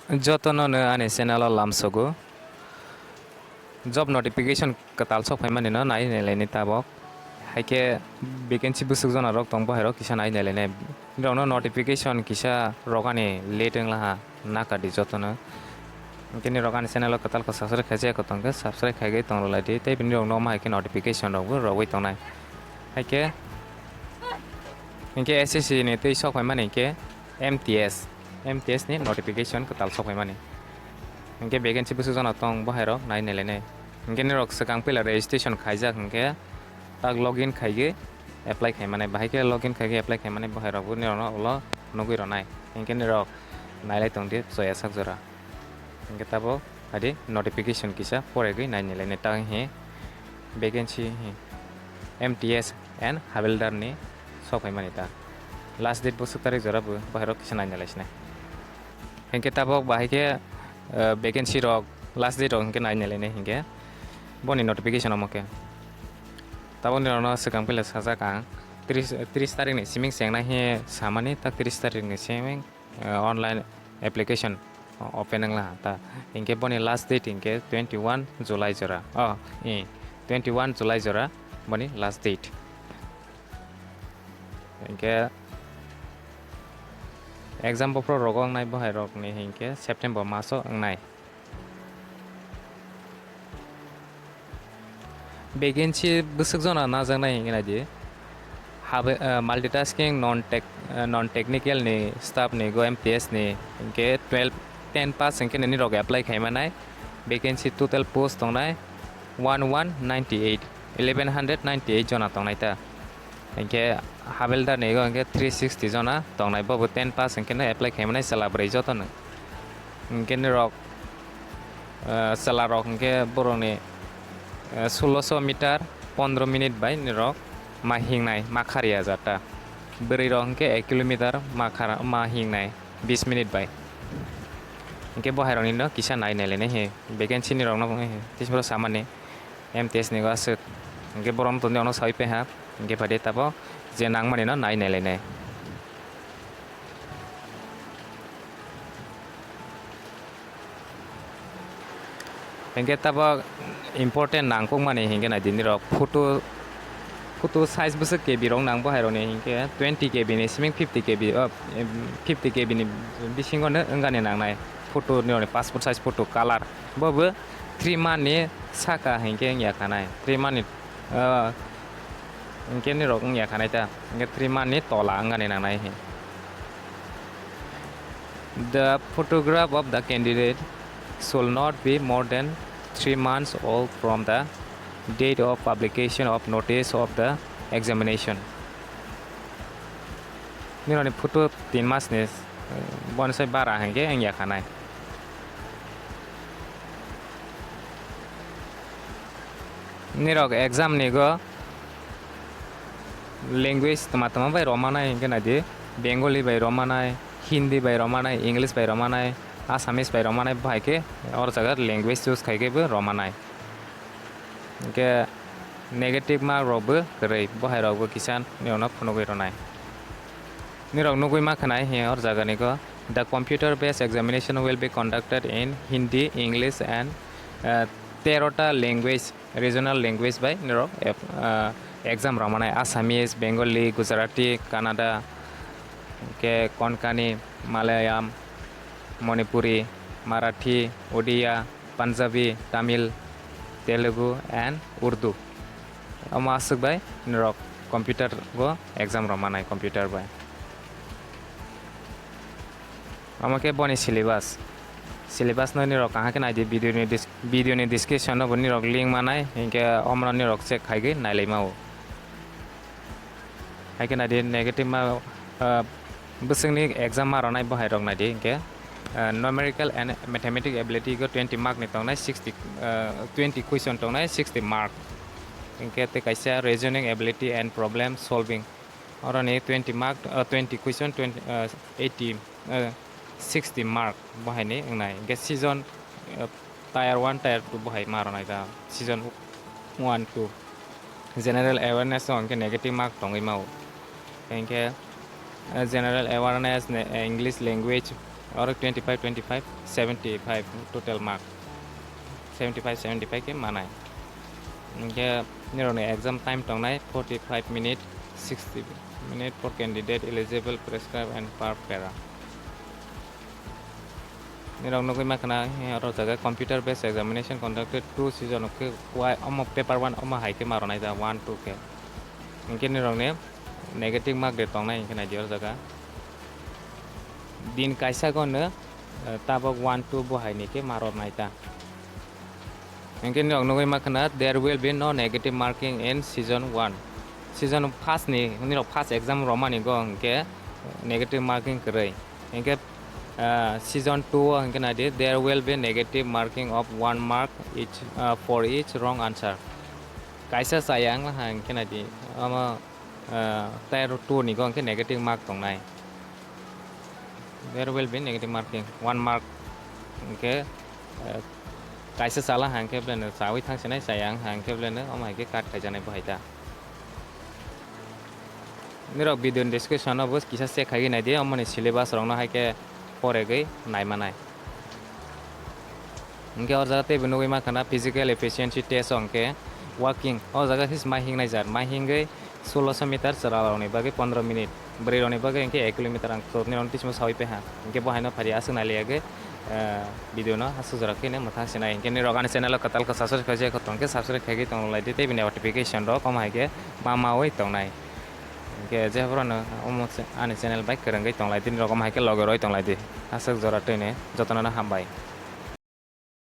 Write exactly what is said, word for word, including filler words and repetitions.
Jotono no ani channel o lamsogo. Job notification kwtal sok phaimani no nai nailaini tabok. Haikhe vacancy bwswk jona rok tong bohairok kisa nai nailainai. Nirokno notification kisa rok ani late wnglaha, nakadi jotono. Hinkhe nirok ani channel o kwtal khe subscribe khaijak tongkhe subscribe khaigwi tongrwlaidi tei nirokno omo haikhe notification rokbo rogwi tongnai. Haikhe hinkhe S S C ni twi sok phaimani hinkhe M T S, M T S ni notification kwtal sok phaimani. Hinkhe vacancy bwswk jona tong bohairok nai nailainai. Hinkhe nirok swkang puila registration khaijak hinkhe tak login khaigwi apply khaimanai. Bahai khe login khaigwi apply khaimanai bohairokbo nirokno ulo nugwi rwnai. Hinkhe nirok nailai tongdi choya sak jora. Hinkhe tabok adi notification kisa poregwi nai nailainai. Ta hinkhe vacancy hinkhe M T S and Havildar ni sok phaimani ta. Last date bwswk tarik jora bo bohairok kisa nai nailaisinai. Hinkhe tabok bahai khe, eh, vacancy rok last date rok hinkhe nai nailainai hinkhe boni notification omo khe. Tabok nirokno swkang puila sajak ang tris, tris tarik ni siming chengnai hinkhe samani tak tris tarik ni siming, eh, online application open wnglaha ta. Hinkhe boni last date hinkhe twenty one July jora. Oh, eh, twenty one July jora boni last date. Hinkhe exam bophro rogo wngnai bohairokni hinkhe September maso wngnai. Vacancy bwswk jona najaknai hinkhe naidi. Habe, eh, multitasking non tech, eh, non technical ni staff ni go M T S ni hinkhe twelve, ten pass hinkhe nini rok apply khaimanai. Vacancy total post tongnai one one ninety eight, eleven hundred ninety eight jona tongnai ta. Hinkhe Havildar ni go hinkhe three sixty jona tongnai, bobo ten pass hinkhe no apply khaimani chwla bwrwi jotono. Hinkhe nirok, eh, chwla rok hinkhe borokni, eh, sulosho meter pondro minute bai nirok ma hingnai, ma khariya jata. Bwrwi rok hinkhe ek kilometer ma khara-, ma hingnai bis minute bai. Hinkhe bohairokni no kisa nai nailainai he, vacancy ni rokno tismoro samani. M T S ni go aswk. Hinkhe borok wng tongdi, ono sawi paiha. Hinkhe phaidi tabok je nangmani no nai nailainai. Hinkhe tabok important nangkukmani hinkhe naidi nirok photo, photo size bwswk K B rok nang bohairokni hinkhe twenty K B ni siming fifty K B, oh, em, fifty K B ni bisingo no wngani nangnai photo nirokni passport size photo color. Bo bo three month ni saka hinkhe wngya khanai. Three month ni, ah, hinkhe nirok wngya khanai ta. Hinkhe three month ni tola wngani nangnai hi. The photograph of the candidate should not be more than three months old from the date of publication of notice of the examination. Nirokni photo tin mas ni, eh, boni sai bara hinkhe wngya khanai. Nirok exam ni go language tama tama bai romanai hinkhe naidi, Bengali bai romanai, Hindi bai romanai, English bai romanai, Assamese bai romanai, bahai khe or jaga language choose khai khe bo romanai. Hinkhe negative mark rok bo kwrwi, bohai rok bo kisa nirokno phunugwi rwnai. Nirok nugwi ma khanai he or jaga ni go, the computer based examination will be conducted in Hindi, English and, uh, terota language, regional language bai nirok, uh, exam rwmanai Assamese, Bengali, Gujarati, Kannada, hinkhe Konkani, Malayalam, Manipuri, Marathi, Odia, Punjabi, Tamil, Telugu and Urdu. Omo aswk bai norok computer o exam rok manai computer bai. Omo khe boni syllabus. Syllabus no nirok kaham khe naidi video ni dis-, video ni description o bo nirok link manai, hinkhe omo no nirok check khaigwi nailaima o. Hai khe naidi negative ma, ah, bwswkni exam ma rwnai bo hai rok naidi hinkhe, ah, numerical and mathematical ability go twenty mark ni tongnai sixty, ah, twenty question tongnai sixty mark. Hinkhe tei kaisa reasoning ability and problem solving. Oroni twenty mark, ah, twenty question, twenty, ah, eighty, ah, sixty mark bo hai ni wngnai. Hinkhe season, ah, Tier one, Tier two bo hai ma rwnai da season one, two. General awareness o hinkhe negative mark tongwi mao. Hinkhe, eh, general awareness, ne-, eh, English language, Oro twenty five, twenty five, seventy five total mark. Seventy five, seventy five khe manai. Hingkhe nirokni exam time tongnai forty five minute, sixty minute for candidate eligible, prescribe and per para. Nirok nugwi makhna, oro jaga computer based examination conducted two season khe wai omo paper one omo hai khe maronai da one two khe. Hingkhe nirokni negative mark de tongnai hingkhe naidi oro jaga. Din kaisa gono, eh, tabok one two bo hai ni khe maronai ta. Hingkhe nirok nugwi makhna, there will be no negative marking in season one. Season first ni, nirok first exam romani go hingkhe negative marking kwrwi. Hingkhe, ah, season two o hingkhe naidi, there will be negative marking of one mark each, ah, for each wrong answer. Kaisa chaya wng laha hingkhe naidi, omo, ah, tier two ni go hingkhe negative mark tongnai. There will be negative marking, one mark. Hingkhe, eh, kaisa chala hangkhe beleno chawi thangsinai, chaya wng hangkhe beleno omo hai khe cut khaijaknai bo hai ta. Nirok video ni description o bo kisa check khai naidi, omoni syllabus rokno hai khe poregwi naimanai. Hingkhe o jaga teibo nugwi mankha na physical efficiency test o hingkhe walking. O jaga khe ma hingnai jar, ma hingwi soloso meter chwla rokni bagwi pondro minute, bwrwi rokni bagwi hingkhe ek kilometer ang chwrwngni rokni tisimo sawi peha. Hingkhe bo haino phari aswk nai liyagwi, eh, video no aswk jora khe mwthang sinai. Hingkhe nirok ani channel o kwtal khe subscribe khaijak tong khe subscribe khaigwi tong lai di tei bini notification rok omo hai khe ma mawi tongnai. Hingkhe je phuru no omo ani channel bai kwrwngwi tong lai di, nirok omo hai khe loge roi tong lai di. Aswk jora twini jotono no hambai.